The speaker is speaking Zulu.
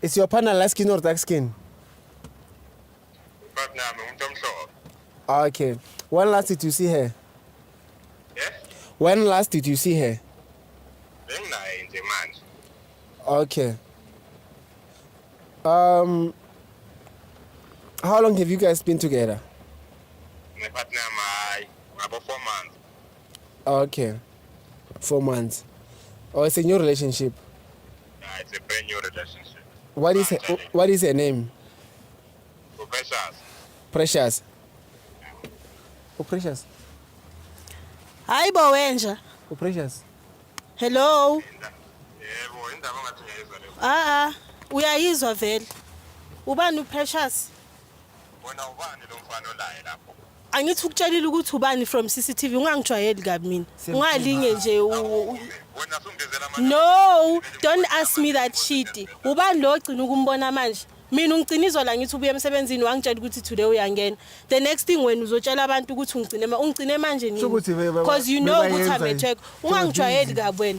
Is your partner light skin or dark skin? Partner yami umuntu omhlophe. Okay. When last did you see her? Yeah? When last did you see her? Benginaye nje manje. Okay. How long have you guys been together? Nepartner yami, hayi, ngabo 4 months. Okay. 4 months. Oh, it's a new relationship. Yeah, it's a brand new relationship. What is her name? Precious. Precious. Oh, Precious. Hayi bo, wenja. Oh, Precious. Hello. Yebo, indaba ongathi ngiyayizwa leyo. Ah ah, uyayizwa vele. Ubani uPrecious? Wena ubani lo mfana olaye lapho? Angithi ukutshelile ukuthi ubani from CCTV. Ungangijwayeli kabi mina. Ungalinge nje Wena sungizela manje. No, don't ask me that shit. Ubani lo ogcina ukumbona manje? Mina ungigcina izola, ngithi ubuye emsebenzini, wangitshela ukuthi today uyangena. The next thing, wena uzotshela abantu ukuthi ungigcine manje nini? Sho ukuthi Because you know ukuthi bebayenza I'm at work. Ungangijwayeli kabi wena.